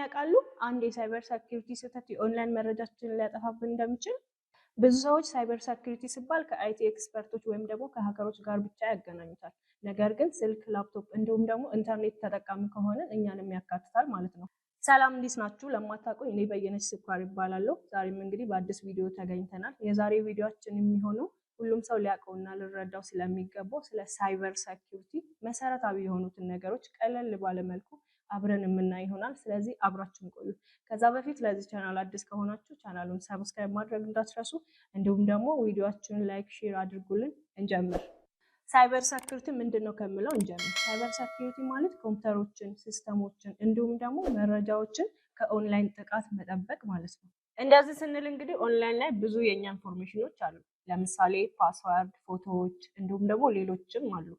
ያውቃሉ? አንድ የ cyber security ስህተት የኦንላይን መረጃችንን ሊያጠፋብን እንደሚችል። ብዙ ሰዎች cyber security ሲባል ከ IT expert ኦች ወይም ደግሞ ከ hacker ኦች ጋር ብቻ ያገናኙታል። ነገር ግን ስልክ፣ ላፕቶፕ እንዲሁም ደግሞ ኢንተርኔት ተጠቃሚ ከሆንን እኛንም ያካትታል ማለት ነው። ሰላም፣ እንዴት ናችሁ? ለማታውቁኝ እኔ በየነች ስኳር ይባላለሁ። ዛሬም እንግዲህ በአዲስ ቪዲዮ ተገኝተናል። የዛሬ ቪዲዮአችን የሚሆነው ሁሉም ሰው ሊያውቀውና ሊረዳው ስለሚገባው ስለ cyber security መሰረታዊ የሆኑትን ነገሮች ቀለል ባለ መልኩ አብረን የምናይ ይሆናል። ስለዚህ አብራችሁን ቆዩ። ከዛ በፊት ለዚህ ቻናል አዲስ ከሆናችሁ ቻናሉን subscribe ማድረግ እንዳትረሱ፣ እንዲሁም ደግሞ ቪዲዮአችንን like፣ share አድርጉልን። እንጀምር። Cyber security ምንድን ነው ከምለው እንጀምር። Cyber security ማለት ኮምፒውተሮችን፣ system ኦችን እንዲሁም ደግሞ መረጃዎችን ከኦንላይን ጥቃት መጠበቅ ማለት ነው። እንደዚህ ስንል እንግዲህ ኦንላይን ላይ ብዙ የእኛ information ኦች አሉ። ለምሳሌ password፣ ፎቶዎች እንዲሁም ደግሞ ሌሎችም አሉ።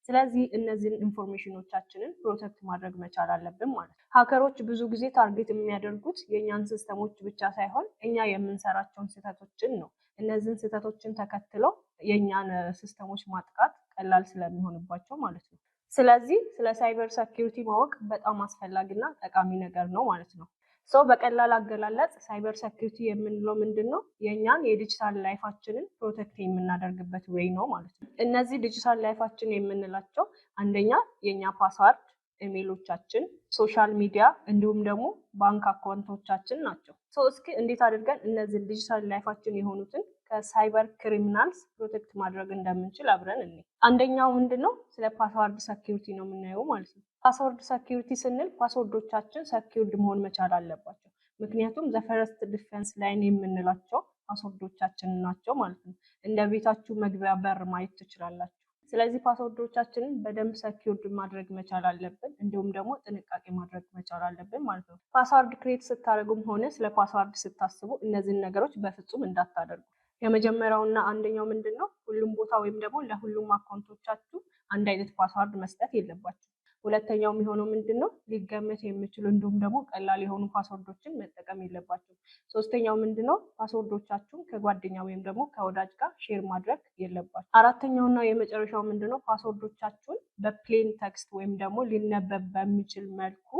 ስለዚህ እነዚህን information ኦቻችንን protect ማድረግ መቻል አለብን ማለት ነው። Hacker ኦች ብዙ ጊዜ target የሚያደርጉት የእኛን system ኦች ብቻ ሳይሆን እኛ የምንሰራቸውን ስህተቶችን ነው። እነዚህን ስህተቶችን ተከትለው የእኛን system ኦች ማጥቃት ቀላል ስለሚሆንባቸው ማለት ነው። ስለዚህ ስለ cyber security ማወቅ በጣም አስፈላጊና ጠቃሚ ነገር ነው ማለት ነው። So በቀላል አገላለጽ cyber security የምንለው ምንድን ነው? የእኛን የ digital life ኣችንን protect የምናደርግበት way ነው ማለት ነው። እነዚህ digital life ኣችን የምንላቸው አንደኛ የእኛ password፣ ኢሜይሎቻችን፣ social media እንዲሁም ደግሞ ባንክ account ኦቻችን ናቸው። So እስኪ እንዴት አድርገን እነዚህን digital life ኣችን የሆኑትን ከ cyber criminals protect ማድረግ እንደምንችል አብረን እንይ። አንደኛው ምንድን ነው? ስለ password security ነው የምናየው ማለት ነው። Password security ስንል password ኦቻችን secured መሆን መቻል አለባቸው። ምክንያቱም the first defense line የምንላቸው password ኦቻችን ናቸው ማለት ነው። እንደ ቤታችሁ መግቢያ በር ማየት ትችላላችሁ። ስለዚህ password ኦቻችንን በደንብ secured ማድረግ መቻል አለብን። እንዲሁም ደግሞ ጥንቃቄ ማድረግ መቻል አለብን ማለት ነው። Password create ስታደርጉም ሆነ ስለ password ስታስቡ እነዚህን ነገሮች በፍጹም እንዳታደርጉ። የመጀመሪያውና አንደኛው ምንድን ነው? ሁሉም ቦታ ወይም ደግሞ ለሁሉም account ኦቻችሁ አንድ አይነት password መስጠት የለባችሁ። ሁለተኛው የሚሆነው ምንድን ነው? ሊገመት የሚችሉ እንዲሁም ደግሞ ቀላል የሆኑ password ኦችን መጠቀም የለባችሁም። ሶስተኛው ምንድን ነው? Password ኦቻችሁን ከጓደኛ ወይም ደግሞ ከወዳጅ ጋር share ማድረግ የለባችሁ። አራተኛውና የመጨረሻው ምንድን ነው? Password ኦቻችሁን በ plain text ወይም ደግሞ ሊነበብ በሚችል መልኩ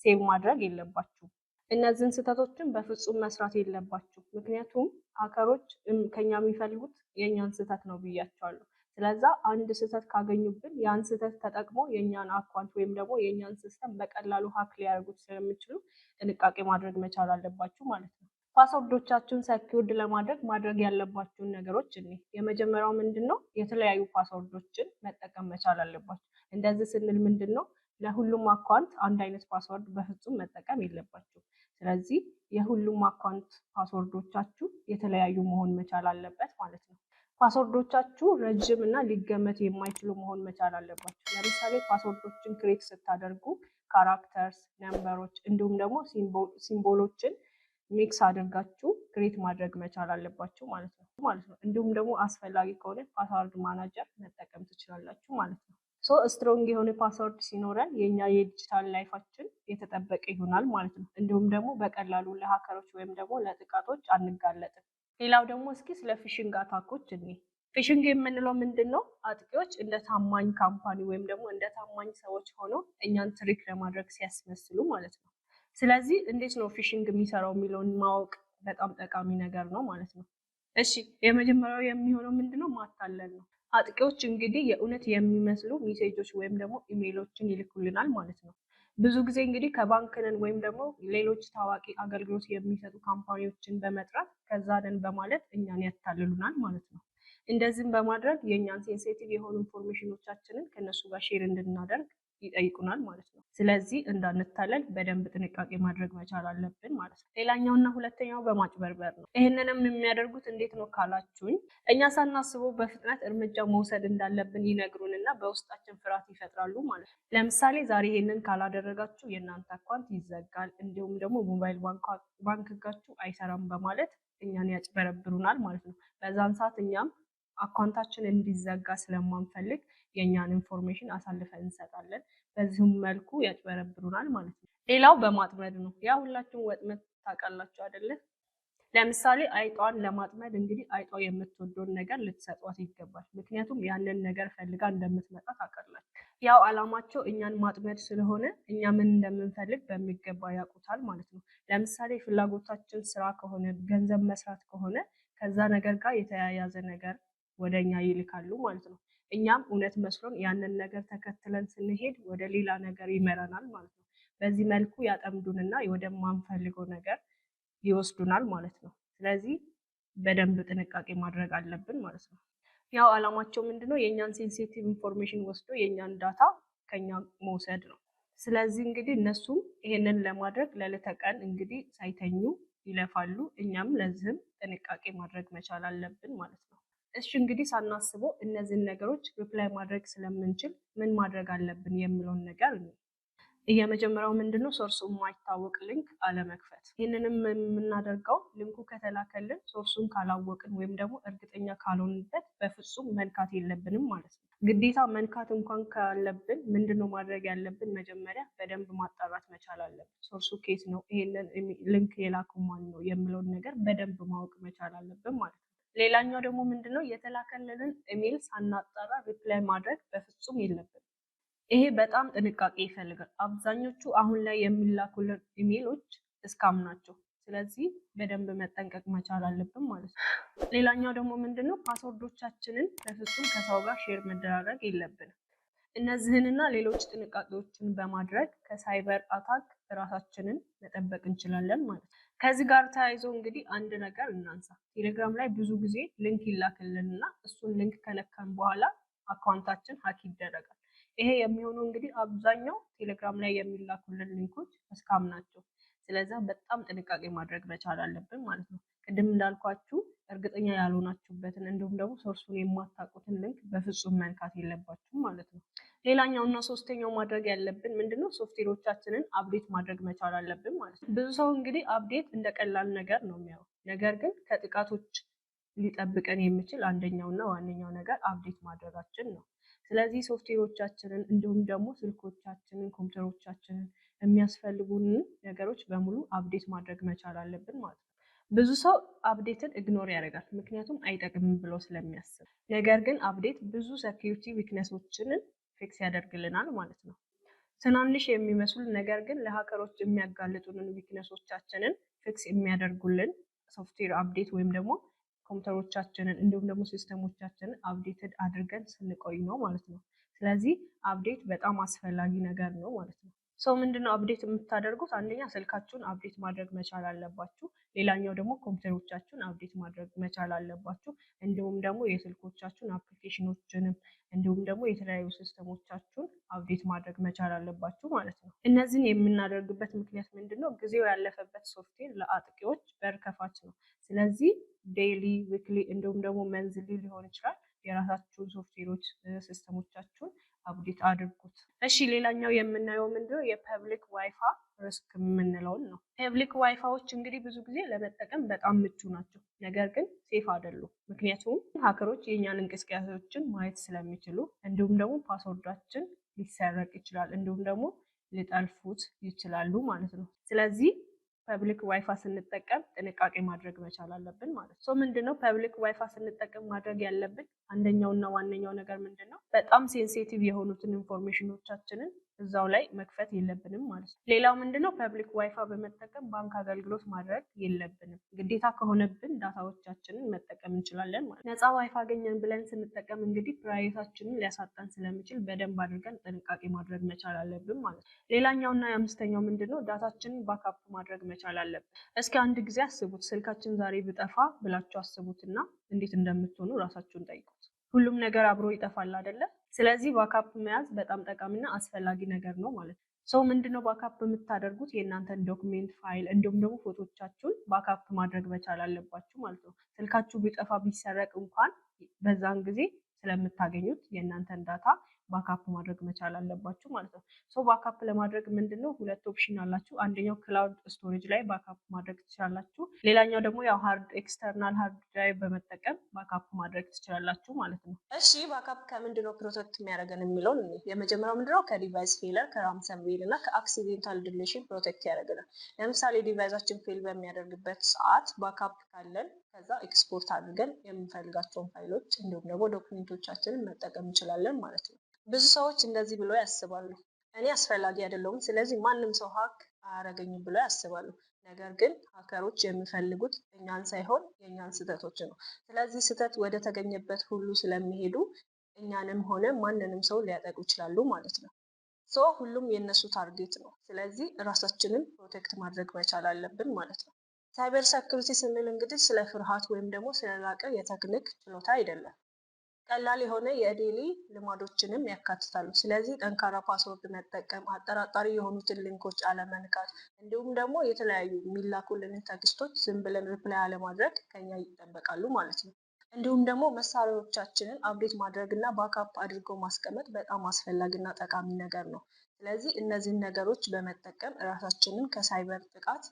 save ማድረግ የለባችሁም። እነዚህን ስህተቶችን በፍጹም መስራት የለባችሁ። ምክንያቱም hacker ኦች ከኛ የሚፈልጉት የእኛን ስህተት ነው ብያቸዋለሁ። ስለዛ አንድ ስህተት ካገኙብን ያን ስህተት ተጠቅሞ የእኛን account ወይም ደግሞ የእኛን system በቀላሉ hack ሊያደርጉት ስለሚችሉ ጥንቃቄ ማድረግ መቻል አለባችሁ ማለት ነው። Password ኦቻችሁን secured ለማድረግ ማድረግ ያለባችሁን ነገሮች እኔ የመጀመሪያው ምንድን ነው? የተለያዩ password ኦችን መጠቀም መቻል አለባችሁ። እንደዚህ ስንል ምንድን ነው? ለሁሉም account አንድ አይነት password በፍጹም መጠቀም የለባችሁ። ስለዚህ የሁሉም account password ኦቻችሁ የተለያዩ መሆን መቻል አለበት ማለት ነው። Password ኦቻችሁ ረጅም እና ሊገመት የማይችሉ መሆን መቻል አለባቸው። ለምሳሌ password ኦችን create ስታደርጉ characters፣ number ኦች እንዲሁም ደግሞ symbol ኦችን mix አድርጋችሁ create ማድረግ መቻል አለባችሁ ማለት ነው። እንዲሁም ደግሞ አስፈላጊ ከሆነ password manager መጠቀም ትችላላችሁ ማለት ነው። So strong የሆነ password ሲኖረን የኛ የ digital life ኣችን የተጠበቀ ይሆናል ማለት ነው። እንዲሁም ደግሞ በቀላሉ ለ hacker ኦች ወይም ደግሞ ለጥቃቶች አንጋለጥም። ሌላው ደግሞ እስኪ ስለ phishing attack ኦች እንይ። Phishing የምንለው ምንድን ነው? አጥቂዎች እንደ ታማኝ company ወይም ደግሞ እንደ ታማኝ ሰዎች ሆነው እኛን trick ለማድረግ ሲያስመስሉ ማለት ነው። ስለዚህ እንዴት ነው phishing የሚሰራው የሚለውን ማወቅ በጣም ጠቃሚ ነገር ነው ማለት ነው። እሺ፣ የመጀመሪያው የሚሆነው ምንድን ነው? ማታለል ነው። አጥቂዎች እንግዲህ የእውነት የሚመስሉ ሜሴጆች ወይም ደግሞ ኢሜይሎችን ይልኩልናል ማለት ነው። ብዙ ጊዜ እንግዲህ ከባንክ ነን ወይም ደግሞ ሌሎች ታዋቂ አገልግሎት የሚሰጡ company ዎችን በመጥራት ከዛ ነን በማለት እኛን ያታልሉናል ማለት ነው። እንደዚህም በማድረግ የእኛን sensitive የሆኑ information ኦቻችንን ከእነሱ ጋር share እንድናደርግ ይጠይቁናል ማለት ነው። ስለዚህ እንዳንታለል በደንብ ጥንቃቄ ማድረግ መቻል አለብን ማለት ነው። ሌላኛውና ሁለተኛው በማጭበርበር ነው። ይህንንም የሚያደርጉት እንዴት ነው ካላችሁኝ፣ እኛ ሳናስበው በፍጥነት እርምጃ መውሰድ እንዳለብን ይነግሩንና በውስጣችን ፍርሃት ይፈጥራሉ ማለት ነው። ለምሳሌ ዛሬ ይሄንን ካላደረጋችሁ የእናንተ account ይዘጋል፣ እንዲሁም ደግሞ ሞባይል ባንክ ኣችሁ አይሰራም በማለት እኛን ያጭበረብሩናል ማለት ነው። በዛን ሰዓት እኛም account ኣችን እንዲዘጋ ስለማንፈልግ የእኛን information አሳልፈን እንሰጣለን። በዚሁም መልኩ ያጭበረብሩናል ማለት ነው። ሌላው በማጥመድ ነው። ያ ሁላችሁም ወጥመድ ታውቃላችሁ አይደለ? ለምሳሌ አይጧን ለማጥመድ እንግዲህ አይጧ የምትወደውን ነገር ልትሰጧት ይገባል። ምክንያቱም ያንን ነገር ፈልጋ እንደምትመጣ ታውቃላችሁ። ያው አላማቸው እኛን ማጥመድ ስለሆነ እኛ ምን እንደምንፈልግ በሚገባ ያውቁታል ማለት ነው። ለምሳሌ ፍላጎታችን ስራ ከሆነ፣ ገንዘብ መስራት ከሆነ ከዛ ነገር ጋር የተያያዘ ነገር ወደ እኛ ይልካሉ ማለት ነው። እኛም እውነት መስሎን ያንን ነገር ተከትለን ስንሄድ ወደ ሌላ ነገር ይመራናል ማለት ነው። በዚህ መልኩ ያጠምዱንና ወደማንፈልገው ነገር ይወስዱናል ማለት ነው። ስለዚህ በደንብ ጥንቃቄ ማድረግ አለብን ማለት ነው። ያው አላማቸው ምንድነው? የእኛን sensitive information ወስዶ የእኛን data ከኛ መውሰድ ነው። ስለዚህ እንግዲህ እነሱም ይሄንን ለማድረግ ሌሊት ቀን እንግዲህ ሳይተኙ ይለፋሉ። እኛም ለዚህም ጥንቃቄ ማድረግ መቻል አለብን ማለት ነው። እሺ እንግዲህ ሳናስበው እነዚህን ነገሮች reply ማድረግ ስለምንችል ምን ማድረግ አለብን የሚለውን ነገር የመጀመሪያው ምንድነው? Source ኡ የማይታወቅ link አለመክፈት። ይህንንም የምናደርገው link ኡ ከተላከልን source ኡን ካላወቅን ወይም ደግሞ እርግጠኛ ካልሆንበት በፍጹም መንካት የለብንም ማለት ነው። ግዴታ መንካት እንኳን ካለብን ምንድነው ማድረግ ያለብን? መጀመሪያ በደንብ ማጣራት መቻል አለብን። Source ኡ ከየት ነው፣ ይሄንን link የላከው ማን ነው የሚለውን ነገር በደንብ ማወቅ መቻል አለብን ማለት ነው። ሌላኛው ደግሞ ምንድነው? የተላከልንን ኢሜል ሳናጣራ reply ማድረግ በፍጹም የለብንም። ይሄ በጣም ጥንቃቄ ይፈልጋል። አብዛኞቹ አሁን ላይ የሚላኩልን ኢሜሎች scam ናቸው። ስለዚህ በደንብ መጠንቀቅ መቻል አለብን ማለት ነው። ሌላኛው ደግሞ ምንድነው? Password ኦቻችንን በፍጹም ከሰው ጋር share መደራረግ የለብንም። እነዚህንና ሌሎች ጥንቃቄዎችን በማድረግ ከ cyber attack ራሳችንን መጠበቅ እንችላለን ማለት ነው። ከዚህ ጋር ተያይዞ እንግዲህ አንድ ነገር እናንሳ። ቴሌግራም ላይ ብዙ ጊዜ link ይላክልንና እሱን link ከነካን በኋላ account ኣችን hack ይደረጋል። ይሄ የሚሆነው እንግዲህ አብዛኛው ቴሌግራም ላይ የሚላኩልን link ኦች scam ናቸው። ስለዚህ በጣም ጥንቃቄ ማድረግ መቻል አለብን ማለት ነው። ቅድም እንዳልኳችሁ እርግጠኛ ያልሆናችሁበትን እንዲሁም ደግሞ source ኡን የማታውቁትን link በፍጹም መንካት የለባችሁም ማለት ነው። ሌላኛው እና ሶስተኛው ማድረግ ያለብን ምንድነው? ሶፍትዌሮቻችንን update ማድረግ መቻል አለብን ማለት ነው። ብዙ ሰው እንግዲህ update እንደ ቀላል ነገር ነው የሚያየው። ነገር ግን ከጥቃቶች ሊጠብቀን የሚችል አንደኛውና ዋነኛው ነገር update ማድረጋችን ነው። ስለዚህ ሶፍትዌሮቻችንን እንዲሁም ደግሞ ስልኮቻችንን፣ ኮምፒውተሮቻችንን የሚያስፈልጉንን ነገሮች በሙሉ update ማድረግ መቻል አለብን ማለት ነው። ብዙ ሰው update ን ignore ያደርጋል፣ ምክንያቱም አይጠቅምም ብሎ ስለሚያስብ። ነገር ግን update ብዙ security weakness ኦችንን fix ያደርግልናል ማለት ነው። ትናንሽ የሚመስሉ ነገር ግን ለ hacker ኦች የሚያጋልጡንን weakness ኦቻችንን fix የሚያደርጉልን software update ወይም ደግሞ ኮምፒውተሮቻችንን እንዲሁም ደግሞ system ኦቻችንን updated አድርገን ስንቆይ ነው ማለት ነው። ስለዚህ update በጣም አስፈላጊ ነገር ነው ማለት ነው። So ምንድነው update የምታደርጉት? አንደኛ ስልካችሁን update ማድረግ መቻል አለባችሁ። ሌላኛው ደግሞ ኮምፒውተሮቻችሁን update ማድረግ መቻል አለባችሁ። እንዲሁም ደግሞ የስልኮቻችሁን application ኦችንም እንዲሁም ደግሞ የተለያዩ system ኦቻችሁን update ማድረግ መቻል አለባችሁ ማለት ነው። እነዚህን የምናደርግበት ምክንያት ምንድነው? ጊዜው ያለፈበት ሶፍትዌር ለአጥቂዎች በር ከፋች ነው። ስለዚህ daily፣ weekly እንዲሁም ደግሞ monthly ሊሆን ይችላል የራሳችሁን ሶፍትዌሮች system ኦቻችሁን update አድርጉት። እሺ ሌላኛው የምናየው ምንድነው? የ public WiFi risk የምንለውን ነው። Public WiFi ዎች እንግዲህ ብዙ ጊዜ ለመጠቀም በጣም ምቹ ናቸው፣ ነገር ግን safe አይደሉም። ምክንያቱም hacker ኦች የእኛን እንቅስቃሴዎችን ማየት ስለሚችሉ እንዲሁም ደግሞ password ኣችን ሊሰረቅ ይችላል፣ እንዲሁም ደግሞ ሊጠልፉት ይችላሉ ማለት ነው። ስለዚህ public WiFi ስንጠቀም ጥንቃቄ ማድረግ መቻል አለብን ማለት ነው። ምንድነው public WiFi ስንጠቀም ማድረግ ያለብን አንደኛውና ዋነኛው ነገር ምንድነው? በጣም sensitive የሆኑትን information ኦቻችንን እዛው ላይ መክፈት የለብንም ማለት ነው። ሌላው ምንድነው? Public WiFi በመጠቀም ባንክ አገልግሎት ማድረግ የለብንም። ግዴታ ከሆነብን data ዎቻችንን መጠቀም እንችላለን ማለት ነው። ነፃ ዋይፋ አገኘን ብለን ስንጠቀም እንግዲህ privacy ኣችንን ሊያሳጣን ስለሚችል በደንብ አድርገን ጥንቃቄ ማድረግ መቻል አለብን ማለት ነው። ሌላኛውና የአምስተኛው ምንድነው? Data ችንን backup ማድረግ መቻል አለብን። እስኪ አንድ ጊዜ አስቡት፣ ስልካችን ዛሬ ቢጠፋ ብላችሁ አስቡትና እንዴት እንደምትሆኑ ራሳችሁን ጠይቁት። ሁሉም ነገር አብሮ ይጠፋል አይደለ? ስለዚህ backup መያዝ በጣም ጠቃሚና አስፈላጊ ነገር ነው ማለት ነው። So ምንድነው backup የምታደርጉት? የእናንተን document፣ ፋይል እንዲሁም ደግሞ ፎቶቻችሁን backup ማድረግ መቻል አለባችሁ ማለት ነው። ስልካችሁ ቢጠፋ ቢሰረቅ እንኳን በዛን ጊዜ ስለምታገኙት የእናንተን data backup ማድረግ መቻል አለባችሁ ማለት ነው። So backup ለማድረግ ምንድነው ሁለት option አላችሁ። አንደኛው cloud storage ላይ backup ማድረግ ትችላላችሁ። ሌላኛው ደግሞ ያው hard external hard drive በመጠቀም backup ማድረግ ትችላላችሁ ማለት ነው። እሺ backup ከምንድነው protect የሚያደርገን የሚለውን የመጀመሪያው ምንድነው ከ device failure፣ ከ ransomware እና ከ accidental deletion protect ያደርገናል። ለምሳሌ device ኣችን fail በሚያደርግበት ሰዓት backup ካለን ከዛ ኤክስፖርት አድርገን የምንፈልጋቸውን ፋይሎች እንዲሁም ደግሞ document ኦቻችንን መጠቀም እንችላለን ማለት ነው። ብዙ ሰዎች እንደዚህ ብለው ያስባሉ። እኔ አስፈላጊ አይደለሁም፣ ስለዚህ ማንም ሰው hack አያረገኝም ብለው ያስባሉ። ነገር ግን hacker ኦች የሚፈልጉት እኛን ሳይሆን የእኛን ስህተቶች ነው። ስለዚህ ስህተት ወደ ተገኘበት ሁሉ ስለሚሄዱ እኛንም ሆነ ማንንም ሰው ሊያጠቁ ይችላሉ ማለት ነው። So ሁሉም የእነሱ target ነው። ስለዚህ እራሳችንን protect ማድረግ መቻል አለብን ማለት ነው። Cyber security ስንል እንግዲህ ስለ ፍርሃት ወይም ደግሞ ስለላቀ የቴክኒክ ችሎታ አይደለም። ቀላል የሆነ የ daily ልማዶችንም ያካትታሉ። ስለዚህ ጠንካራ password መጠቀም፣ አጠራጣሪ የሆኑትን link ኦች አለመንካት፣ እንዲሁም ደግሞ የተለያዩ የሚላኩልንን text ኦች ዝም ብለን reply አለማድረግ ከኛ ይጠበቃሉ ማለት ነው። እንዲሁም ደግሞ መሳሪያዎቻችንን update ማድረግ እና backup አድርገው ማስቀመጥ በጣም አስፈላጊና ጠቃሚ ነገር ነው። ስለዚህ እነዚህን ነገሮች በመጠቀም እራሳችንን ከሳይበር ጥቃት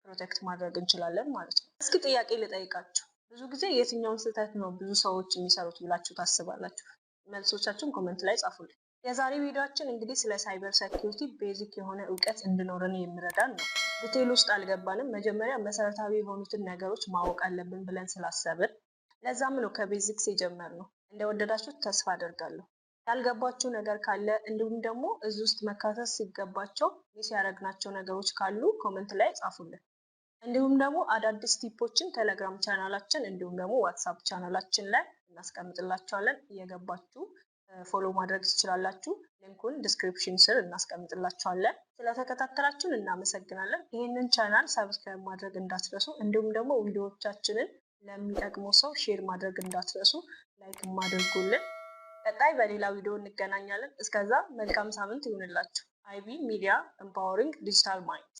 protect ማድረግ እንችላለን ማለት ነው። እስኪ ጥያቄ ልጠይቃችሁ። ብዙ ጊዜ የትኛውን ስህተት ነው ብዙ ሰዎች የሚሰሩት ብላችሁ ታስባላችሁ? መልሶቻችሁን comment ላይ ጻፉልኝ። የዛሬ ቪዲዮአችን እንግዲህ ስለ cyber security basic የሆነ እውቀት እንዲኖረን የሚረዳን ነው። Detail ውስጥ አልገባንም። መጀመሪያ መሰረታዊ የሆኑትን ነገሮች ማወቅ አለብን ብለን ስላሰብን ለዛም ነው ከ basics የጀመርነው። እንደወደዳችሁት ተስፋ አደርጋለሁ። ያልገባችሁ ነገር ካለ እንዲሁም ደግሞ እዚህ ውስጥ መካተት ሲገባቸው miss ያደረግናቸው ነገሮች ካሉ comment ላይ ጻፉልን። እንዲሁም ደግሞ አዳዲስ tip ኦችን ቴሌግራም ቻናላችን እንዲሁም ደግሞ ዋትሳፕ ቻናላችን ላይ እናስቀምጥላችኋለን። እየገባችሁ follow ማድረግ ትችላላችሁ። Link ኡን description ስር እናስቀምጥላችኋለን። ስለተከታተላችሁን እናመሰግናለን። ይህንን channel subscribe ማድረግ እንዳትረሱ፣ እንዲሁም ደግሞ ቪዲዮዎቻችንን ለሚጠቅመው ሰው share ማድረግ እንዳትረሱ፣ like አድርጉልን። ቀጣይ በሌላ ቪዲዮ እንገናኛለን። እስከዛ መልካም ሳምንት ይሁንላችሁ። አይቢ ሚዲያ፣ empowering digital mind።